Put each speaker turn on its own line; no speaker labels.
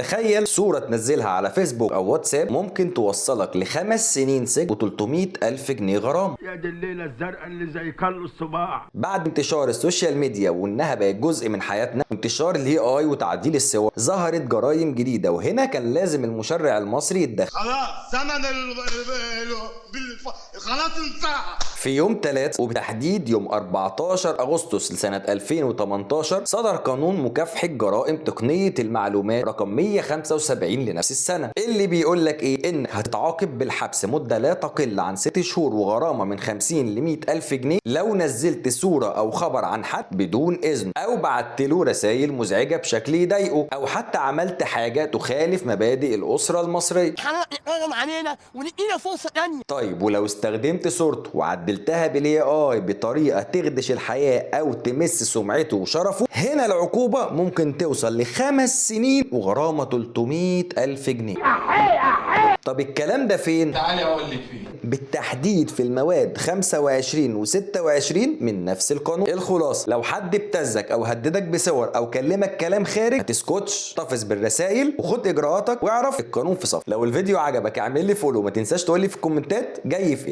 تخيل صورة تنزلها على فيسبوك او واتساب ممكن توصلك ل5 سنين سجن و300 ألف جنيه غرامة.
يا دي الليلة الزرقاء اللي زي كل الصباع.
بعد انتشار ال social media وانها بقت جزء من حياتنا، وانتشار ال AI وتعديل الصور، ظهرت جرائم جديدة، وهنا كان لازم المشرع المصري يتدخل.
خلاص زمن خلاص انتهى.
في يوم 3 وبالتحديد يوم 14 اغسطس لسنة 2018 صدر قانون مكافحة جرائم تقنية المعلومات رقم 175 لنفس السنة، اللي بيقول لك ايه؟ ان هتتعاقب بالحبس مدة لا تقل عن 6 شهور وغرامة من 50 ل 100 الف جنيه لو نزلت صورة او خبر عن حد بدون اذن، او بعت له رسائل مزعجة بشكل يضايقه، او حتى عملت حاجة تخالف مبادئ الاسرة المصرية.
حرام علينا وندينا فرصة تانية.
طيب ولو استخدمت صورته وعدلتها بال AI بطريقة تخدش الحياء او تمس سمعته وشرفه، هنا العقوبة ممكن توصل ل5 سنين وغرامه 300 الف جنيه. طب الكلام ده فين؟
تعالي اقول لك فين.
بالتحديد في المواد 25 و26 من نفس القانون. الخلاصة، لو حد ابتزك او هددك بصور او كلمك كلام خارج، ما تسكتش، احتفظ بالرسائل وخد اجراءاتك، واعرف القانون في صفك. لو الفيديو عجبك اعمل لي follow، ما تنساش تقول لي في الكومنتات جاي في ايه.